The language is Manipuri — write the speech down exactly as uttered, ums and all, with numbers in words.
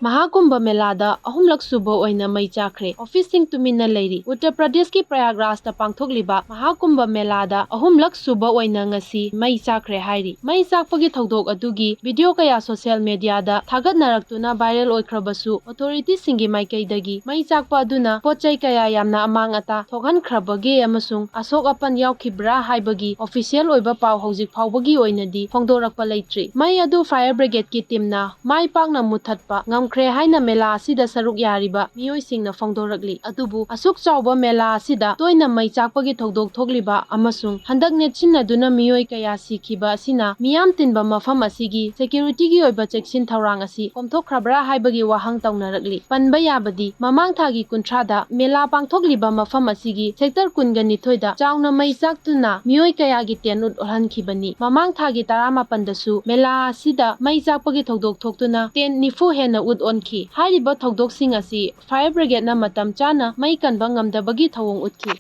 ꯃꯍꯥꯀꯨꯝꯚ ꯃꯦꯂꯥꯗ ꯑꯍꯨꯝꯂꯛ ꯁꯨꯕ ꯑꯣꯏꯅ ꯃꯩ ꯆꯥꯛꯈ꯭ꯔꯦ꯫ ꯑꯣꯐꯤꯁꯁꯤꯡ ꯇꯨꯃꯤꯟꯅ ꯂꯩꯔꯤ꯫ ꯎꯠꯇꯔ ꯄ꯭ꯔꯗꯦꯁꯀꯤ ꯄ꯭ꯔꯌꯥꯒꯔꯥꯖꯇ ꯄꯥꯡꯊꯣꯛꯂꯤꯕ ꯃꯍꯥꯀꯨꯝꯚ ꯃꯦꯂꯥꯗ ꯑꯍꯨꯝꯂꯛ ꯁꯨꯕ ꯑꯣꯏꯅ ꯉꯁꯤ ꯃꯩ ꯆꯥꯛꯈ꯭ꯔꯦ ꯍꯥꯏꯔꯤ꯫ ꯃꯩ ꯆꯥꯛꯄꯒꯤ ꯊꯧꯗꯣꯛ ꯑꯗꯨꯒꯤ ꯚꯤꯗꯤꯑꯣ ꯀꯌꯥ ꯁꯣꯁꯤꯌꯦꯜ ꯃꯤꯗꯤꯌꯥꯗ ꯊꯥꯒꯠꯅꯔꯛꯇꯨꯅ ꯚꯥꯏꯔꯦꯜ ꯑꯣꯏꯈ꯭ꯔꯕꯁꯨ, ꯑꯣꯊꯣꯔꯤꯇꯤꯁꯤꯡꯒꯤ ꯃꯥꯏꯀꯩꯗꯒꯤ ꯃꯩ ꯆꯥꯛꯄ ꯑꯗꯨꯅ ꯄꯣꯠ ꯆꯩ ꯀꯌꯥ ꯌꯥꯝꯅ ꯑꯃꯥꯡ ꯑꯇꯥ ꯊꯣꯛꯍꯟꯈ꯭ꯔꯕꯒꯦ ꯑꯃꯁꯨꯡ ꯑꯁꯣꯛ ꯑꯄꯟ ꯌꯥꯎꯈꯤꯕ꯭ꯔꯥ ꯍꯥꯏꯕꯒꯤ ꯑꯣꯐꯤꯁꯤꯌꯦꯜ ꯑꯣꯏꯕ ꯄꯥꯎ ꯍꯧꯖꯤꯛ ꯐꯥꯎꯕꯒꯤ ꯑꯣꯏꯅꯗꯤ ꯐꯣꯡꯗꯣꯔꯛꯄ ꯂꯩꯇ꯭ꯔꯤ꯫ ꯃꯩ ꯑꯗꯨ ꯐꯥꯌꯔ ꯕ꯭ꯔꯤꯒꯦꯗꯀꯤ ꯇꯤꯝꯅ ꯃꯥꯏ ꯄꯥꯛꯅ ꯃꯨꯠꯊꯠꯄ ꯉꯝꯈ꯭ꯔꯦ ꯍꯥꯏꯅ ꯃꯦꯂꯥ ꯑꯁꯤꯗ ꯁꯔꯨꯛ ꯌꯥꯔꯤꯕ ꯃꯤꯑꯣꯏꯁꯤꯡꯅ ꯐꯣꯡꯗꯣꯔꯛꯂꯤ꯫ ꯑꯗꯨꯕꯨ ꯑꯁꯨꯛ ꯆꯥꯎꯕ ꯃꯦꯂꯥ ꯑꯁꯤꯗ ꯇꯣꯏꯅ ꯃꯩ ꯆꯥꯛꯄꯒꯤ ꯊꯧꯗꯣꯛ ꯊꯣꯛꯂꯤꯕ ꯑꯃꯁꯨꯡ ꯍꯟꯗꯛ ꯅꯦꯠꯁꯤꯟꯅꯗꯨꯅ ꯃꯤꯑꯣꯏ ꯀꯌꯥ ꯁꯤꯈꯤꯕ ꯑꯁꯤꯅ ꯃꯤꯌꯥꯝ ꯇꯤꯟꯕ ꯃꯐꯝ ꯑꯁꯤꯒꯤ ꯁꯦꯀ꯭ꯌꯨꯔꯤꯇꯤꯒꯤ ꯑꯣꯏꯕ ꯆꯦꯛꯁꯤꯟ ꯊꯧꯔꯥꯡ ꯑꯁꯤ ꯀꯣꯝꯊꯣꯛꯈ꯭ꯔꯕ꯭ꯔꯥ ꯍꯥꯏꯕꯒꯤ ꯋꯥꯍꯪ ꯇꯧꯅꯔꯛꯂꯤ꯫ ꯄꯟꯕ ꯌꯥꯕꯗꯤ, ꯃꯃꯥꯡ ꯊꯥꯒꯤ ꯀꯨꯟꯊ꯭ꯔꯥꯗ ꯃꯦꯂꯥ ꯄꯥꯡꯊꯣꯛꯂꯤꯕ ꯃꯐꯝ ꯑꯁꯤꯒꯤ ꯁꯦꯛꯇꯔ ꯀꯨꯟꯒ ꯅꯤꯊꯣꯏꯗ ꯆꯥꯎꯅ ꯃꯩ ꯆꯥꯛꯇꯨꯅ ꯃꯤꯑꯣꯏ ꯀꯌꯥꯒꯤ ꯇꯦꯟ ꯎꯠ ꯑꯣꯜꯍꯟꯈꯤꯕꯅꯤ꯫ ꯃꯃꯥꯡ ꯊꯥꯒꯤ ꯇꯔꯥꯃꯥꯄꯟꯗꯁꯨ ꯃꯦꯂꯥ ꯑꯁꯤꯗ ꯃꯩ ꯆꯥꯛꯄꯒꯤ ꯊꯧꯗꯣꯛ ꯊꯣꯛꯇꯨꯅ ꯇꯦꯟ ꯅꯤꯐꯨ ꯍꯦꯟꯅ ꯎꯠ ꯑꯣꯟꯈꯤ꯫ ꯍꯥꯏꯔꯤꯕ ꯊꯧꯗꯣꯛꯁꯤꯡ ꯑꯁꯤ ꯐꯥꯌꯔ ꯕ꯭ꯔꯤꯒꯦꯗꯅ ꯃꯇꯝ ꯆꯥꯅ ꯃꯩ ꯀꯟꯕ ꯉꯝꯗꯕꯒꯤ ꯊꯧꯑꯣꯡ ꯎꯠꯈꯤ꯫